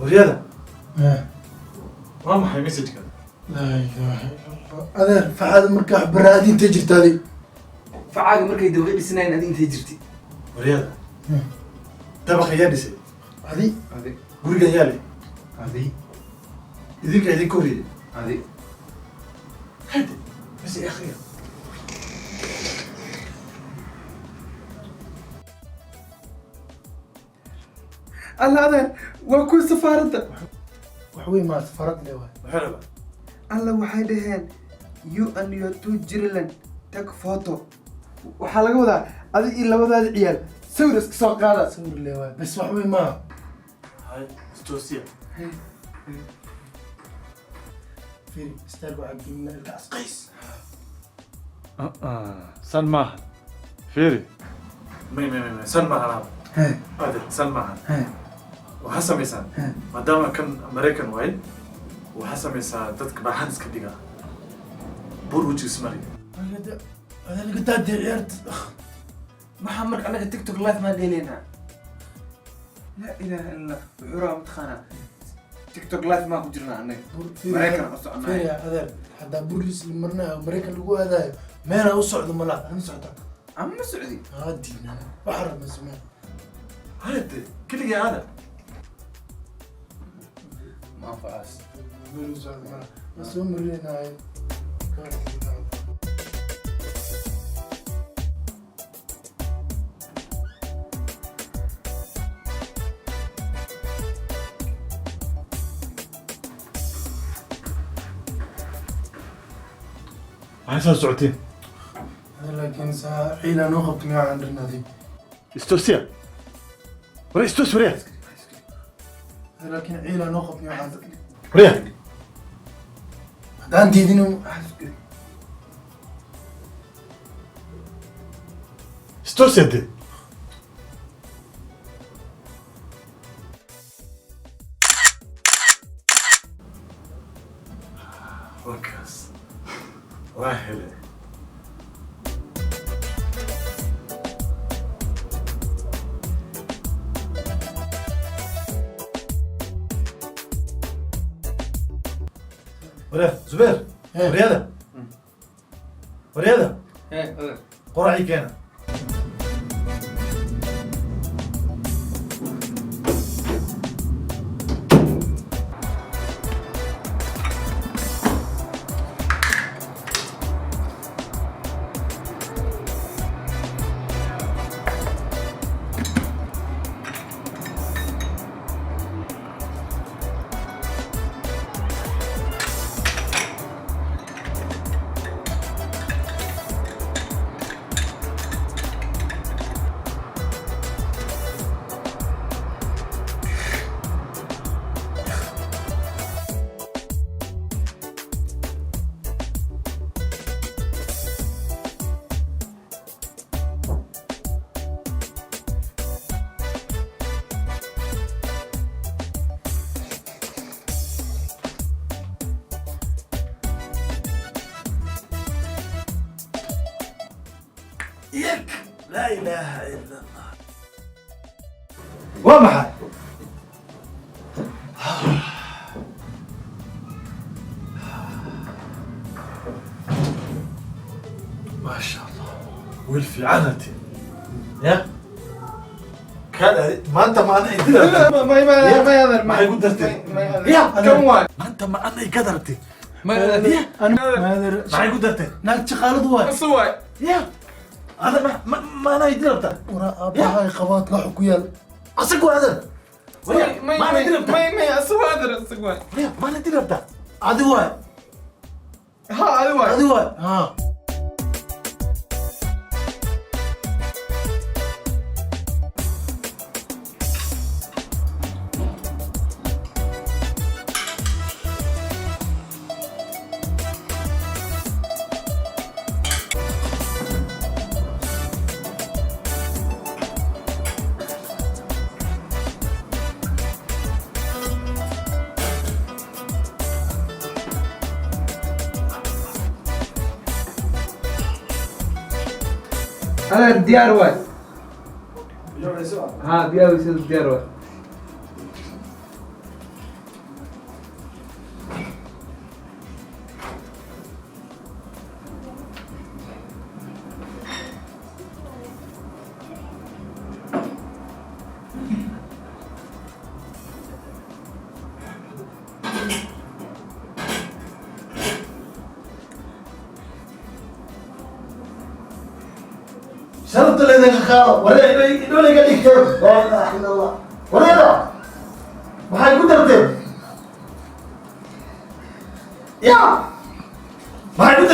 Waryada, waa maxay message-ka? Laa ilaaha illa Allah. Adeer, faxaada markaa wax baraadi intay jirtaaday. Facaaga markay dawlad dhisnayn, adi intay jirtay? Waryada, dabaqa yaa dhisay? Adi. Adi. Gurigan yaa leh? Adi. Idinka idinka horreeyay? Adi. Hade message akhriya. Alla, adeer, waa kuwa safaaradda. Wax weyn maa, safarad le waay. Maxaa rabaa? Alla, waxay dhaheen, "You and your two children take photo." Waxaa laga wadaa adi iyo labadaada ciyaal sawir iska soo qaada. Sawir le waay bas, wax weyn maa. Hay, istoosiya. Fiiri, istaag, waxaa gelina ilka asqays. San maaha, fiiri. May, may, may, may, san maahan aaba. Adeer, san maahan. Waxaa samaysaan, maadaama kan Maraykan waaye, waxaa samaysaa dadka baaxan iska dhigaa, bur wejigiis mari. Adeer, laga daadee ciyaarta. Maxaa marka anaga TikTok live maan dheelaynaa? Laa ilaaha illa Allah. Wuxuu rabaa, mataqaanaa, TikTok live maan ku jirnaa anaga, Maraykan u soconaa. Fiiri adeer, haddaa burlis la marinayo, Maraykan lagu aadayo, meelaa u socdo malaa ama socda. Ama ma socdi. Haa, diinan waxa rabna samee. Hade keligii aada. Ma anfacaas. Meel u socdo malaa, ma soo marinaayo. Maxay soo socotiin? Laakiin saa ciilaa noo qabto, miyaa aan dhinaaday? Istoosiya, ware, istoos, warya. Laakiin ciilaa noo qabto, miyaa aan Warya. Haddaan diidin. Istoosiya de. Wakaas waa hele. Warya Zubeer. Waryada, waryada. Adeer. Qoracii keena. Yak, laa ilaaha ila Allah. Waa maxay? Maasha Allah, wiil fiicanati ya kaad. Maanta ma ana idirartay? May, may, may, adeer. Maxay ku dartay? Ya, kan waay. Maanta ma ana iga dartay? May, adeer. Adeer. Maxay ku dartay? Naag shaqaaladu waay. Asu waay. Ya ada, ma ana idirarta? Waraa, aabbahay qabaad laxu ku yaal. Asagu adeer. May. Ma ana May. idirarta? May, may, asu waay, adeer, asu waay. Ma ana idirarta? Adi waay. Ha, adi waay. Adi waay, haa. Adeer, diyaar waay. Ha, diyaar waay, sida diyaar waay. Sharafta laydinka qaado. Waree, idhooliga dhigteen. Laa ilaaha illa Allah. Wareeda, maxay ku darteen? Ya, maxay ku